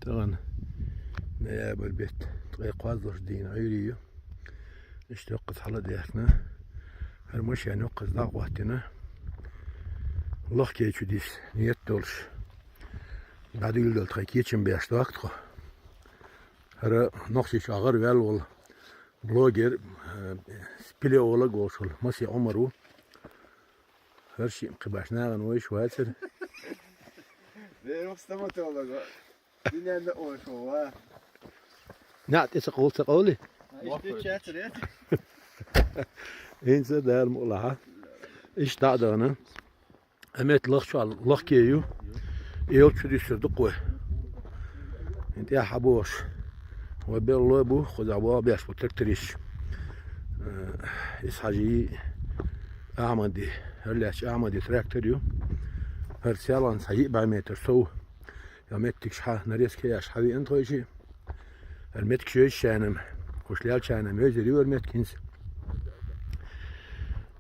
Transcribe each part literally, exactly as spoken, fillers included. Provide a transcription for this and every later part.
Тахан ноябрь бетта, ткъе кхозлагӀа дийнахьа Ӏуйре ю. Иштта йоккхаза хьал а даьхкина. ХӀара машен йоккхаза дӀа а гӀоттийна. Лохке чу диса нийят долаш, дӀадуьйладала тхай кечам беш дог тхо. ХӀара Нохчийчоа гӀараваьнна вола блогер, э, спелеолог волаш вола Масий Ӏумар ву. ХӀара шиъ кхы баш нахана вайша вацара. Вера стоматолога. Диненна ойша ва. НаӀ тӀе ца къовла, ца къовли? Иштта чатре. ХӀинца Дала мукъ лахь. Иштта дӀа а дахана. Ӏа метта Лохчоа, Лохке ю. Эл чу дисар дукха вай. ХӀинца тӀехьа бохуш. Вай белла лой бу, кхузахь боху беш бу трактористаш. Э, Исхьажий, Ахьмади, хӀара лаьттача Ахьмади трактор ю. ХӀара селханца хьа йиъ бӀе метр сов. Я меттигаш хьа, нарезка еш хьавеана тхойши. ХӀара меттигаш йойзачарна-м, кхуш леллачарна-м йойзар ю хӀара меттиг хӀинца.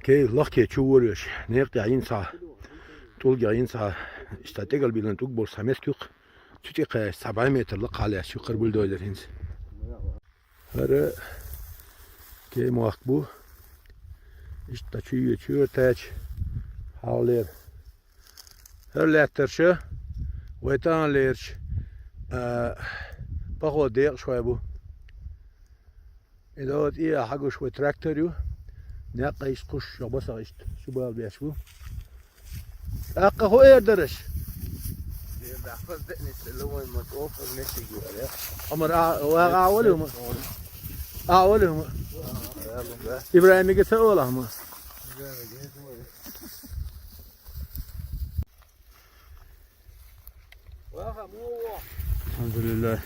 Кей, Лохке чу вора веш, некъа тӀехь йина цхьа, тӀулгех йина цхьа, иштта тӀегал биллина тӀулг болуш цхьа меттиг ю-кх, цу тӀе кхаьчча цхьа бӀе метр лакхахьа лаьтташ ю-кх хӀара бульдозер хӀинца. ХӀара Кей мохк бу. Иштта чу йоьдуш йора тхаьча хьалхалера. ХӀара лаьттарша вай таханлерча, а, поход декъашхой бу. И догӀа тӀехьа хьагуш вай трактор ю. Некъа иштта кхуш, шо басах иштта ши бала беш бу. ТӀаккха хӀун эр дара аша? Омар, а, ва, а, вали хӀума? А, вали хӀума? ИбрахӀимига ца ола хӀума? الحمد لله.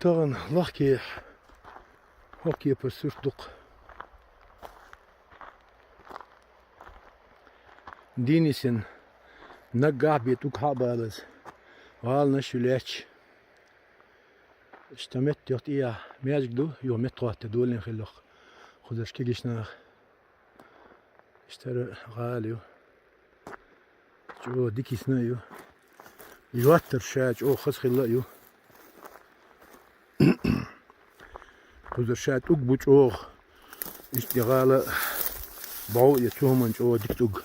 Тахан Лохке, хӀокху кепара сурт дукха. Дийнисина наггахь бен тӀулг хьа а балаза, гӀаланаш ю лаьтташ. Иштта метта йохта иа маьждиг ду, юха метта хӀотта долийна хилла-кх кхузарш кегийчу наха. Иштта хӀара гӀала ю. ЧӀогӀа дика йисна а ю. Йоттарш ша чӀогӀа хаза хилла а ю. Кхузара ша тӀулг бу чӀогӀа. Иштта и гӀала бӀов а я цу хӀуманна чӀогӀа дика тӀулг.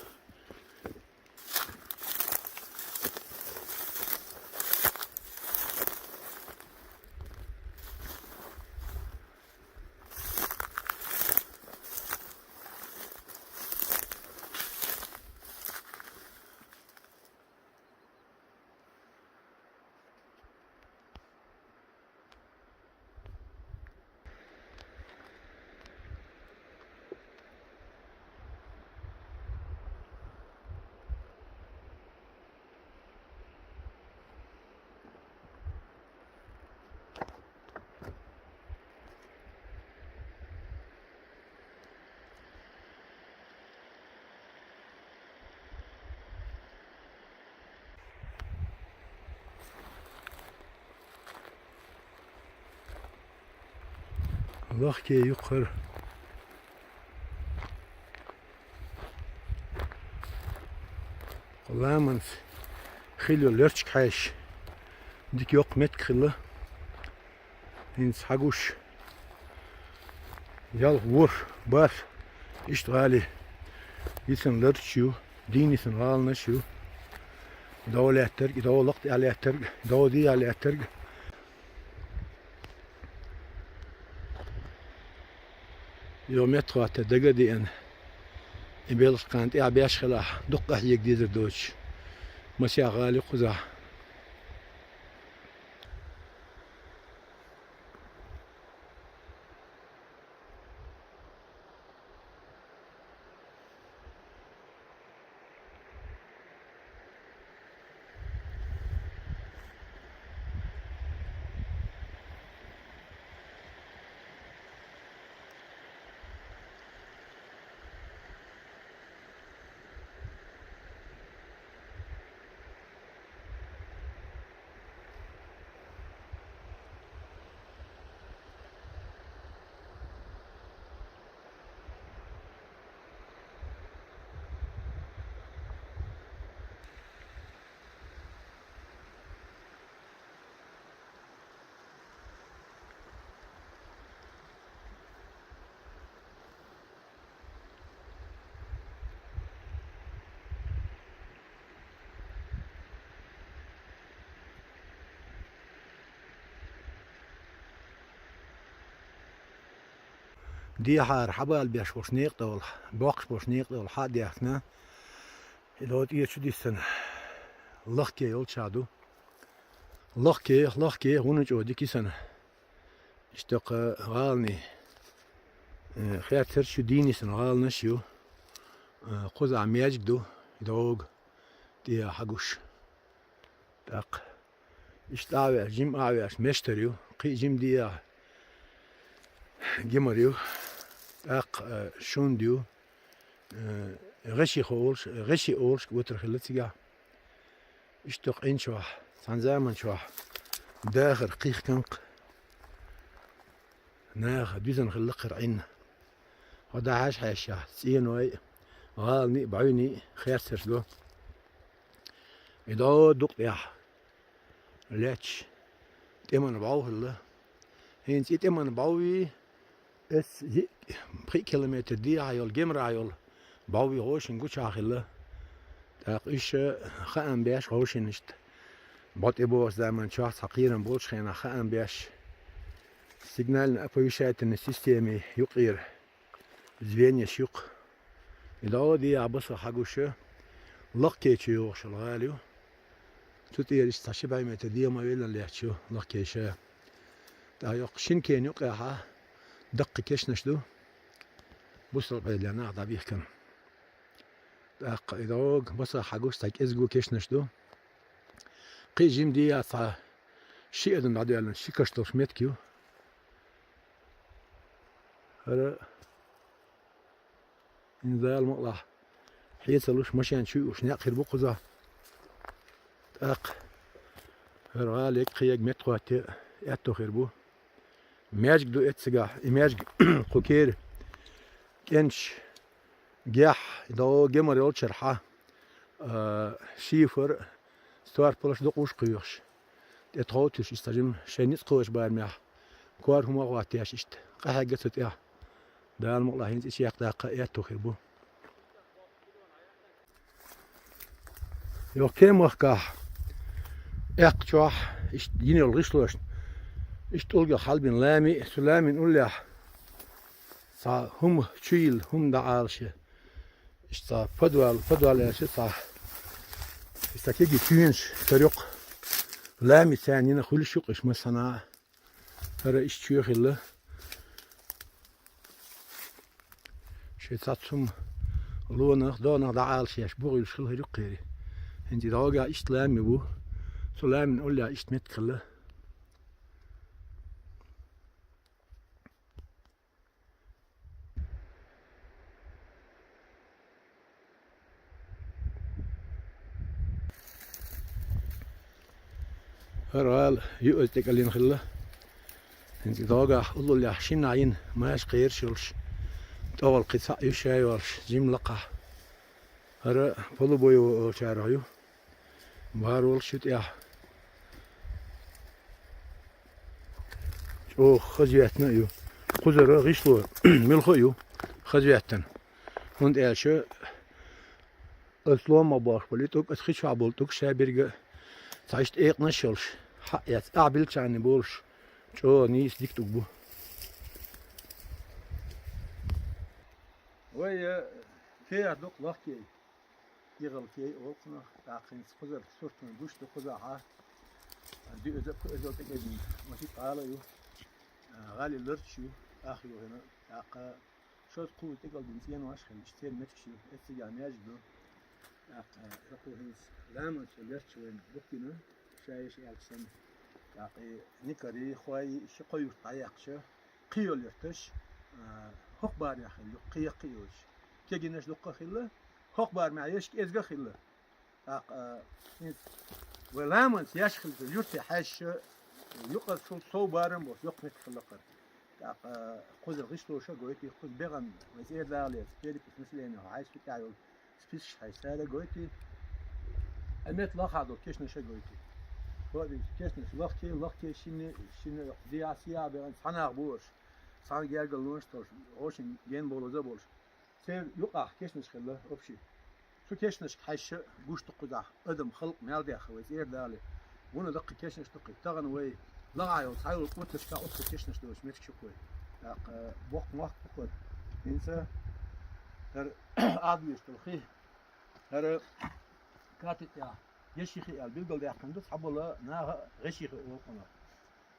Лахке юккъера. Ламанца хила йолу лерчиг хьаьжча, дика йоккха меттиг хилла. ХӀинца хьагуш, ялх, ворхӀ, бархӀ, иштта гӀали. Йисина лерчаш ю, дийна йисина гӀаланаш ю. ДогӀа лаьттарг, догӀа лакха тӀехь лаьттарг, догӀа дехьа лаьттарг. Йо, меттахӀотта дага а деана, и белхан тӀехь беш хилахь, дуккха къахьега дезар доцуш, масех гӀали кхузахь. Дехьара хьабалабеш болуш некъа тӀехула, боккхуш болуш некъа тӀехула хьа а даьхкина, и догӀа тӀера чу диссина, лахке йолча ду. Лахке, лахке, хӀунда чӀогӀа дика йисина. Иштта кху гӀаланийн, э, херцарш ю, дийна йисина гӀаланаш ю. Э, кхузахь маьждиг ду, и догӀа тӀера хьагуш. ТӀаккха иштта а веш, жима а веш, мештар ю, кхин а жима дехьа гимар ю, тӀаккха, э, шунд ю, э, гӀеши ховлуш, гӀеши олуш вутар хилла цигахь. Иштта кху Ӏин чохь, цхьана заман чохь дахар кхихкина-кх, наха дуьзна хилла кхара Ӏин. Хьо дӀахьаьжча хьаьжча, цӀеной а, гӀаланийн а, бӀаьвнийн а херцарш го. И догӀа дукъ тӀехь лаьтташ тӀеман бӀов хилла. ХӀинца и тӀеман бӀов, аса йиъ, пхи километр дехьа йолу, гемарахь йолу бӀов вовшийн гучахь хилла. ТӀаккха уьш хаам беш вовшийн иштта, бӀо тӀебогӀучу заман чохь цхьа кхерам болчу хенахь хаам беш, сигнально-оповещательный системин юкъера звенеш ю-кх. И догӀа дехьа басах хьагуш, лахке чу йогӀуш йолу гӀала ю. Цу тӀера иштта цхьа ши бӀе метр дегӀ ма велла лаьтташ ю лахке ша. ТӀаккха йоккха шина кена юккъехь даккхий кешнаш ду, бусалба Ӏедалан нах дӀабихкина. ТӀаккха и догӀа басах хьагуш цхьа кӀезиг кешнаш ду. Кхин а жима дехьа цхьа ши адам дӀадоьллина ши каш долуш меттиг ю. ХӀара, хӀинца Дала мукъалахь, хьеца луш, машен чу юуш некъ хир бу кхузахь. ТӀаккха хӀара гӀала яга, кхин яга меттахӀотте аьтто хир бу. Маьждиг ду эццигахь, и маьждиг кху кера кӀенташ гехь, догӀа гемар йолчара хьа, а, шифер, сторпалаш дукха вуш кхоьхуш. ТӀе тховтуш иштта жима шайн ницкъ кхочу барамехь, кор хӀума а хӀоттош иштта, къахьегна цу тӀехь. Дала мукъалахь, хӀинца и чекхдаккха аьтто хир бу. Йо, Кемахкахь, аьккхачохь, иштта йина йолу гӀишлошна, иштта тӀулгах хьалбина лами, цу ламин уллехь цхьа хӀума чу йилла, хӀума дӀаӀалашъян. Иштта цхьа подвал, подвал аьлча цхьа, иштта кегий туьйнаш карайо-кх. Ламица царна йина хуьлуш ю-кх уьш массанхьа а. ХӀара иштта чоь хилла. Шен цхьацца хӀума лонах, донах дӀаӀалашъеш, бухуьйлуш хилла хир ю-кх кхерий. ХӀинца и дӀогахь иштта лами бу. Цу ламин уллехь иштта меттиг хилла. ХӀара гӀала юьазза тӀекӀеллина хилла. ХӀинца догахь уллуллехь шиннахь йина маьш кхераш йолуш, тӀехула кхин цхьаъ ю шай йолуш, жима лакхахь. ХӀара полубоевой олучарах ю. Бахьар волуш ю тӀехь. ЧӀогӀа хаза йоьттина а ю. Кхузара гӀишло муьлхха а ю хаза йоьттина. ХӀунда аьлча ас лома бохуш болу и тӀуг, ас хи чохь болу тӀуг шаберрига а цхьа иштта экъанаш а йолуш, хьаъ яц, ахь билггал чӀогӀа болуш, чӀогӀа нийса дика тӀуг бу. Вай, э, кех дукха лахкей. ИгӀал кей олу кхунах, тӀаккха хӀинца кхузара суртан гуш ду кхузахь, дуьхьал, кхузара тӀекӀелдина, масийтта гӀала а ю, а, гӀали ларчаш ю, ах ю хӀина, тӀаккха шозза кхузза тӀекӀелдина цӀенош а хилла, иштта церан меттигаш ю, эццигахь маьждиг ду. ТӀаккха, э, хӀокхо хӀинца ламанца лерча вайна бухкина, ша-ша аьлча санна. ТӀаккха и никарий, хой, ши кхо юрт дӀаяьккхича, кхин йолу юьрташ, а, хӀокху барамехь хилла ю, кхин яккхий а йоцуш. Кегийнаш дуккха а хилла, хӀокху барамехь ешка эзга а хилла. ТӀаккха, а, хӀинца вай ламанца еш хилла юрте хьаьжча, юкъара цул сов барам а болуш, йоккха меттиг хилла кхара. ТӀаккха, а, кхузара гӀишлоша а гойтий, кхуза бегӀан вай цӀера далалерца, перепись населения хьайса тӀехь йолу списокаш хьайса цара а гойтий, а метта лахахь долу кешнаша а гойтий. Кешнаш лахкий, лахкий шинна, шинна дехьа-сехьа бегӀан цхьа нах бу аша, цхьана гергарлонаш а толуш, гӀошин ген болаза а болуш. Церан юкъахь кешнаш хилла общий. Цу кешнашка хьаьжча гуш ду кхузахь адам, халкъ мел даьхна вай цӀера далале. Вуно даккхий кешнаш ду кхин. Тахана вай лахахь йолу цхьайолу оццашка оццул кешнаш долуш меттиг ю кхуьй. ТӀаккха, э, боккха мохк бу кхуьй. ХӀинца хӀара Ӏадвеш долу хи, хӀара катет тӀехь Гешихи аьлла билгалдаьккхина ду, цхьаболу наха а Гешихи олу кхунах.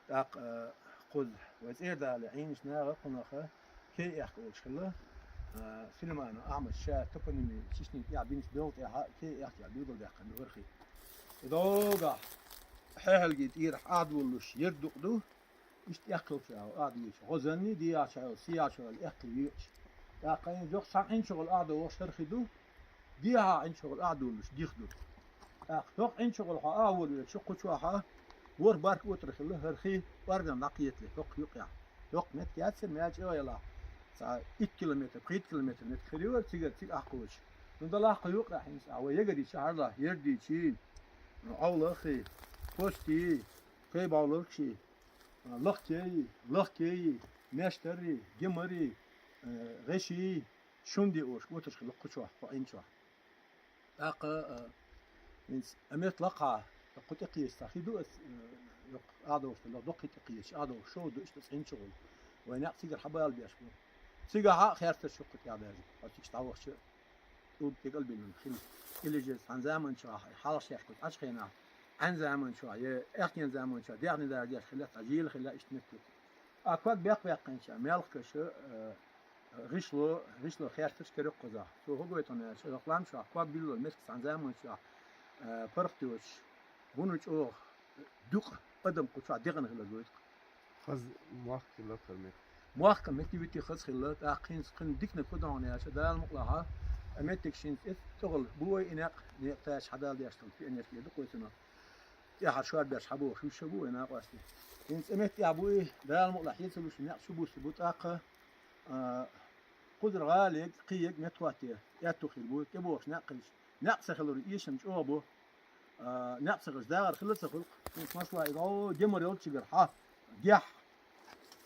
ТӀаккха, а, кхуза вай цӀера далале Ӏийначу наха кхунах кей эккха олуш хилла, а, Сулейманов Ахьмада ша топонимийн чешнийн тӀехь бинчу белха тӀехь кей эккха аьлла билгалдаьккхина ду хӀара хи. И догахь хьехьалгий тӀерахь Ӏадволуш ерг дукъ ду, иштта эккхалча а Ӏадвийча, гӀозанний, дехьача а, сехьача а эккхий вийча. ТӀаккха и жоьхь цхьа Ӏин чухула Ӏадо вахаш хӀара хи ду, дехьа Ӏин чухула Ӏадолуш дих ду. ТӀаккха хӀокху Ӏин чухула хьо а вор веача, кху чохь а ворхӀ барк отар хилла, хӀара хи орган дӀакхетале, хӀокху юкъехь. Йоккха меттиг яцара, мел чӀогӀа ялахь. Цхьа итт километр, пхийтта километр меттиг хир ю вара цигара цига Ӏакхочуш. Ну, далахь кху юкъехь хӀинца, а вай ягарийча хьарла, ердийчий, Ӏовлахий, постий, кхе бовлалгаший, лахкей, лахкей, мештарий, гимарий, э, гӀеший, шун де ош, оташ хилла кху чохь, кху Ӏин чохь. ТӀаккха, а, хӀинца а метта лакхахь, кху тӀекхеча цхьа хи ду аса, а, йоккха Ӏадовш, доккхий тӀекхеча Ӏадовш шов ду, иштта цӀинчу гӀула. Вай некъ цигара хьабала беш бу. Цигахь а херцарш ю кху тӀехь даьржа, хьо цигаш дӀавахча, тӀулг тӀекӀал биллина хила. Или же цхьана заманчохь, хьалха шаьш кху цӀачу хенахь, Ӏаьн заманчохь, е аьхкен заманчохь, дехне дара деш хила, цхьа жийла хила иштта меттиг. А ког бекх-беккхинча, мелхкаша, а, ГӀишло, гӀишло херцарш кара кхузахь. Цо хӀун гойту аьлча, хӀокху лам чохь ког билло меттиг цхьана заман чохь, э, паргӀат йоцуш, вуно чӀогӀа дукха адам кху чохь дегӀана хила гойту. Хаза мохк хила кхара меттиг. Мохк меттиг вити хаза хилла, тӀаккха хӀинца кхин диканиг хӀун ду аьлча, Дала мукъалахь, а меттиг шинца эцна тӀехула бу вай и некъ, некъ тача хьадала деш долу пионерский ду кхуьйсина. ТӀаьхьара шорбеш хьабохуш, уьш ша бу вай накъостий. ХӀинца и меттиг тӀехь бу и, Дала мукъалахь, хьецалуш некъ чу буссу бу тӀаккха, а, кхузара гӀала ег, кхин ег меттахӀотте, аьтту хир бу, тӀебогӀуш некъ хилча. Некъ ца хилар эшам чӀогӀа бу. А, некъ ца хилча, дагӀар хила ца хуьлу. ХӀинца масала, и гӀо гемар йолчигара хьа, гехь,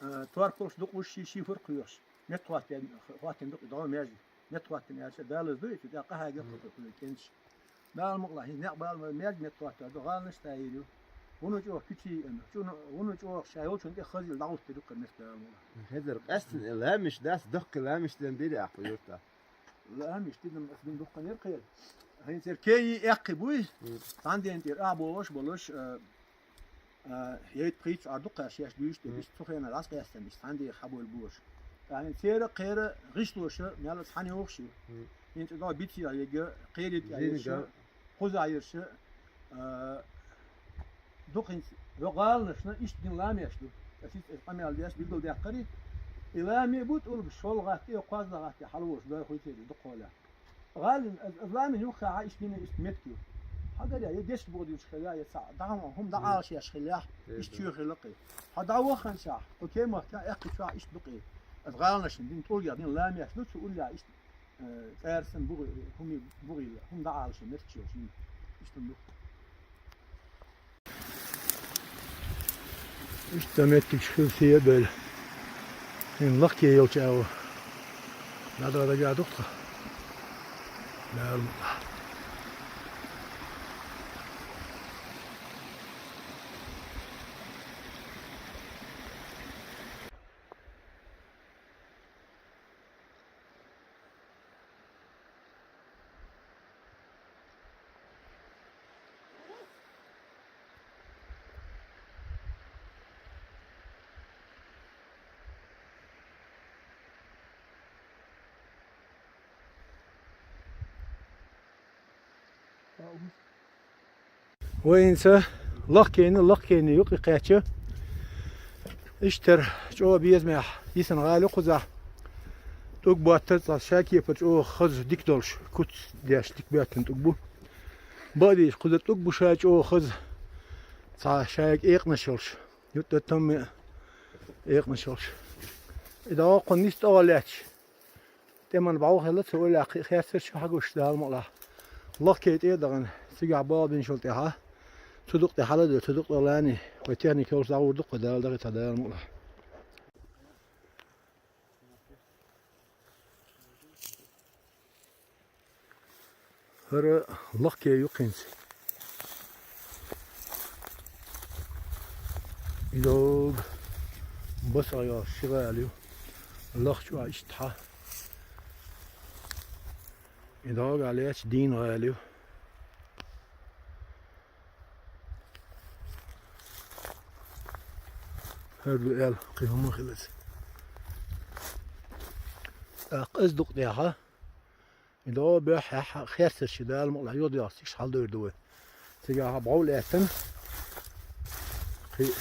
а, торпалш дукъуш ши, ши фур кхоьхуш. МеттахӀоттен, хӀоттен дукъ и дӀо межа. МеттахӀоттен аьлча, далаза ду, и цу тӀехь къахьегар кху кхуьлу кӀенчаш. Дала мукъалахь, хӀинца некъ бала мерг меттахӀоттор ду, гӀаланаш а тайийр ю. ХӀуна чӀогӀа куьчий ана, чӀуна, хӀуна чӀогӀа ша йолчунна тӀе хазийла дӀагӀуттур ю кхара меттиг Дала мукъалахь. Хезар къаьстина и ламаш дац, доккхий ламаш ден бира ахпа юрта. Ламаш дидам ас бин дуккха нер кхера. ХӀинца кеи эккхи буй, цхьана ден тӀера а богӀуш болуш, а, А, яйта пхийтта чу Ӏар дукха шаьш дуьйцуш дерг, иштта цу хенахь дӀасакъаьстина, иштта цхьана ден хьабойла бохуш. ТӀаккха хӀинца церан а кхеран гӀишлоша мел цхьана йохуш ю. ХӀинца дӀо бицехь ега, кхерийта а йирша, кхузахь йирша, а, дукха хӀинца йо гӀаланашна иштта дина ламеш ду. Ас иза къамел деш билгалдаьккхари. И ламе а бу тӀулгаш шолгӀатте, кхозлагӀатте хьалавош дой хуьйцийла дукха хьолехь. ГӀалин, аз, аз ламин юххехь иштта дина иштта меттиг ю. Хьадаръяхьа, я дешта боху дийцаш хилла, я цхьаъ дӀа хӀума дӀакъалаш еш хилла, иштта чоь хилла-кх. Хьо дӀавахханчохь, хьо кемахка аьккхичохь иштта ду-кх. Аса гӀаланашна дина тӀулгех дина ламеш ду, цу уллехь иштта, э, цӀаьрсан бугӀи-, хӀуми бугӀийла, хӀума дӀакъалаш метташ йолуш йина. Иштта ду. Иштта меттигаш хила сий а бевлла. ХӀинца лахке йолчу агӀор. ДӀадала дагахь ду-кх тхан. Дала мукъ лахь. Вай хӀинца лахкена, лахкена юкъа кхаьчча, иштта чӀогӀа безамехь йисина гӀала ю кхузахь. ТӀуг боттар цхьа шакепара чӀогӀа хаза дика долуш, куц деш дика боьттина тӀуг бу. Бакъдийша, кхуза тӀуг бу ша чӀогӀа хаза, цхьа шайга экъанаш йолуш, юттар томма экъанаш йолуш. И дӀа кхунна нисса тӀе а лаьтташ, тӀеман бӀов хилла, цу уллехь кхин а херцарш хьагуш, Дала мукъ лахь. Лахкей тӀе а дахана, цигахь бала бинчул тӀаьхьа, цу дукъ тӀе хьала а дуьллу, цу дукъ тӀе лаьний, вай техника йолуш дӀагӀур ду-кх, Дала дахийтахь, Дала мукъ лахь. ХӀара лахкей ю-кх хӀинца. И догӀу басахь йолуш ши гӀала ю. Лахча а иштта хьа. И догӀу а лаьтташ дийна гӀала ю. ХӀара ду аьлла, кхин хӀума хилла ца. ТӀаккха иза дукъ тӀехьа, и догӀу беххьехь херцарш, Дала мукъ лахь, юха дегӀ стигаш хьалдойр ду вай. Цигахь бӀов лаьттина, кхин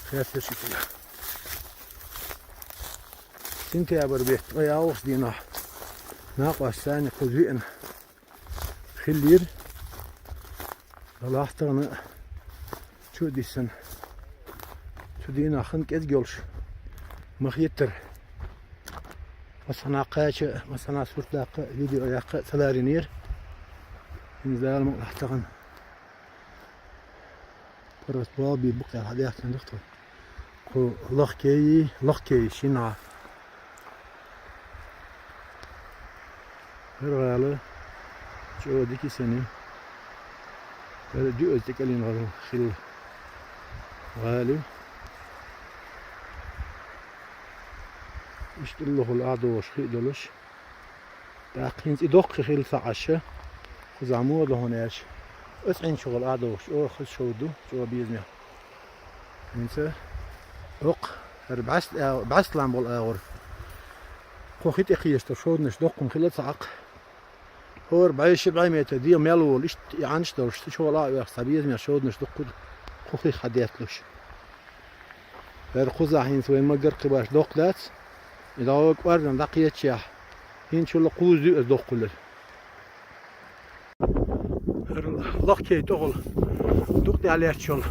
херцарш ю цигахь. Сентябрь беттан ткъе ялхалгӀачу дийнахь накъостаца кхуза веана хиллера. Делахь тахана чу а диссина, цу дийнахь хан кӀезиг йолуш ма хеттара. Массанхьа кхача а, массанхьа сурт даккха а, видео яккха а ца ларийнера. ХӀинца Дала мукъ лахь тахана. ПаргӀат бала бийр бу-кх аьлла хьадаьхкина ду-кх тхо. Кху лахкей, лахкей шиннахьа. ХӀара гӀала чӀогӀа дика йисина ю. ХӀара дуьаза тӀекӀелина гӀала хилла гӀала ю. Иштта уллохула охьадогӀуш хи а долуш. ТӀаккха хӀинца и доккха хилла ца Ӏаш, кхузахь муха ду хьуна аьлча, оцу ӀинчугӀала охьадогӀуш чӀогӀа хаза шовда ду, чӀогӀа безамехь. ХӀинца хӀокху, хӀара бӀаьст-, бӀаьстлам болу агӀор. Кху хи тӀе кхеташ долу шовданаш доккха хилла ца Ӏаккха. ХӀора бӀе ши бӀе метр дегӀ мел волу, иштта и Ӏанаш долуш, цу чугӀала а оьхуш цхьа безамехь шовданаш дуккха ду кху хих хьадетталуш. ХӀара кхузахь хӀинца вайн магар кхин баш доккха дац, и дӀа кӀордана дӀакхетачехь, хӀинцачул а кхузза ю иза доккха хилар. ХӀара лахкей тӀехула дукъ тӀехь лаьтташ йолу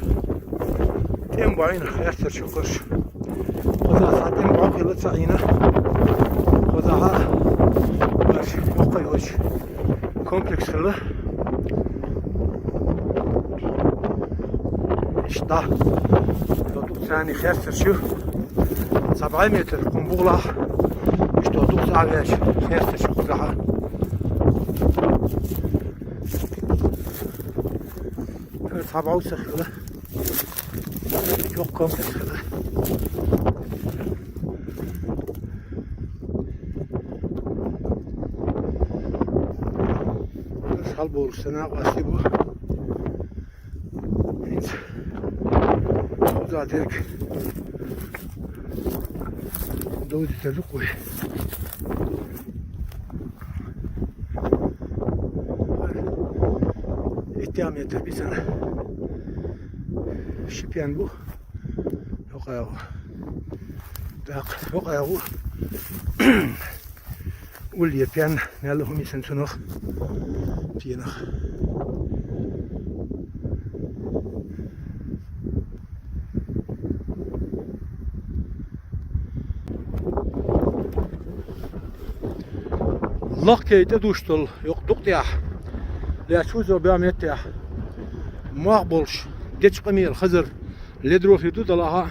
тӀем бу хьуна херцарш хӀокхуш. Кхузахь цхьа тӀем бӀов хилла ца Ӏийна. Кхузахь а аша йоккха йолчу комплекс хилла. Иштта, дукха царний херцарш ю. Цхьа бӀе метр кхунна бугӀалахь. Иштта дукха цхьа веш херцарш ю кхузахь. Цхьа бӀовса хилла. Чоккхам хилла. Шалболуш санна къасти бу. ХӀинца кхуза дерг довзийтар ду-кх вай. Иттех метр бисана ши пен бу. ХӀокху агӀор. ТӀаккха хӀокху агӀор. Уллера пен мел хӀума йисина цунах. Пенах. Лакхе тӀе душтал йокъ дукъ тӀехь. Лаьтташ ву иза баьхна меттехь. Мох болуш, дечу къамел хазар, ледро хир ду далахьа,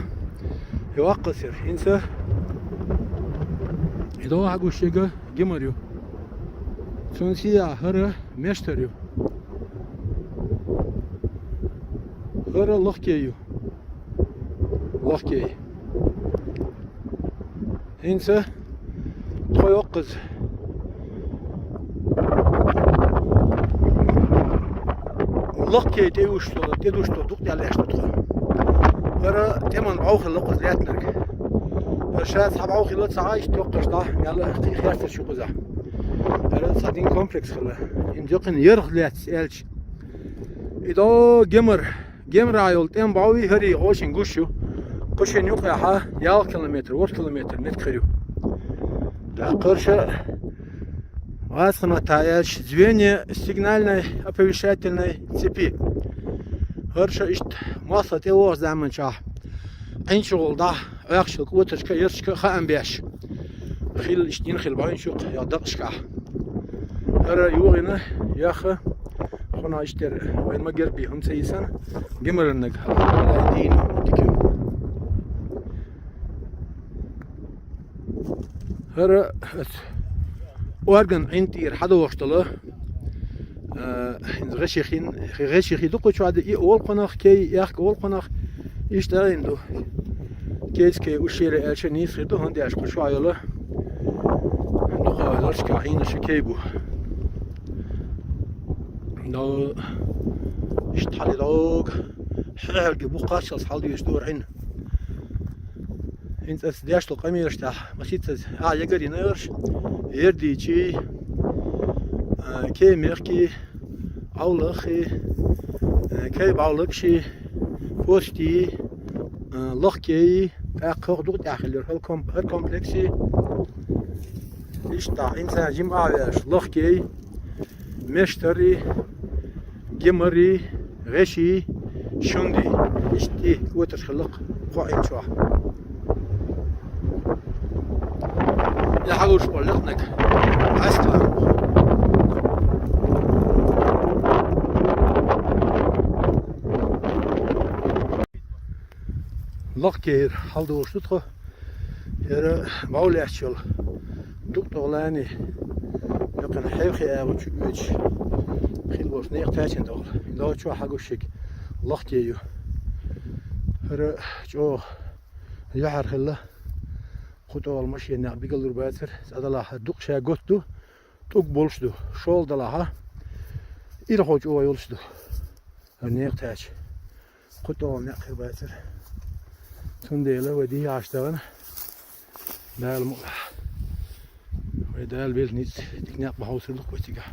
и ваккхасира. ХӀинца и догӀа хьагуш шега гимар ю. Цунна сия хӀара мештар ю. ХӀара лахкей ю. Лахкей. ХӀинца тхо йоккхаза. Лахкей тӀе уьш, тӀе душ тхо, дукъ тӀе лаьшна тхо. ХӀара тӀеман бӀов хилла кхуза лаьттинарг. ХӀара ша цхьа бӀов хилла ца Ӏа, иштта йоккхаш дӀа, мел кхин херцарш ю кхузахь. ХӀара цхьа дин комплекс хилла. Ин декхина ярх лаьцна аьлча. И до гемар. Гемрахь йолу тӀеман бӀов хӀарий гӀошин гуш ю. Кхушин юкъехьа ялх километр, ворхӀ километр метка хир ю. ТӀаккха хӀара ша вацахана аьлча, звенья сигнальной оповещательной цепи. ХӀара ша иштта мостагӀа тӀе вогӀу заманчохь, Ӏинчу гӀулдахь, Ӏоьхчул кӀотаршка, ярташка хаам беш. Хилла иштта дина хилла бӀаьвнаш юккъе, я дакъашкахь. ХӀара юхина, яха, хӀуна иштта вайн ма герби, хӀунда ца йисана, гимараннаг, дийна, дика ю. ХӀара, орган Ӏин тӀера хьадогӀуш долу, А, хӀинца гӀеши хин, гӀеши хи ду кху чохь де, и олхунах, кей, яхка олхунах, иштта а ду. Кейс кей ушшера аьлча нийса хи ду, хӀунда аьлча кху чохь йолу дукха ларчка хьийна шу кей бу. Но иштта хьали дог, хьехьалги бу кхаччалц хьал дуьйцу дура Ӏин. ХӀинца аса деш долу къамелаш тӀехь, масийтта аса а ягарина йолуш, ердийчий, а, кей мехкий, Ӏовлаххий, а, кей бӀовлагаший, постий, а, лахкей, тӀаккха хӀокху дукха тӀехь хиллера хӀара ком-, хӀара комплексий. Иштта, хӀинца жима а веш, лахкей, мештарий, гемарий, гӀеший, шундий. Иштта и кӀотарш хилла кху Ӏин чохь. Я хьалуш вара лекхнаг. Аслан. Лахкейра хьалдолуш ду тхо. ХӀара бӀов лаьтташ йолу дукъ тӀе лани, бекхана хьевхи агӀо чу оьцуш, хила болуш некъ тачина тӀехула. Лочо хьагуш шига лахкей ю. ХӀара чӀогӀа юьхьар хилла, кху тӀехула машенех бигалур бацара, цӀа далахьа дукъ ша готта ду, тӀуг болуш ду, шола далахьа, ирхо чӀогӀа йолуш ду. ХӀара некъ тача. Кху тӀехула некъ хир бацара. Цундела вай дийхьаш дахана. Дала мукъ лахь. Вай Дала белла ницкъ дика некъ бахьовсар ду-кх вай цигахь.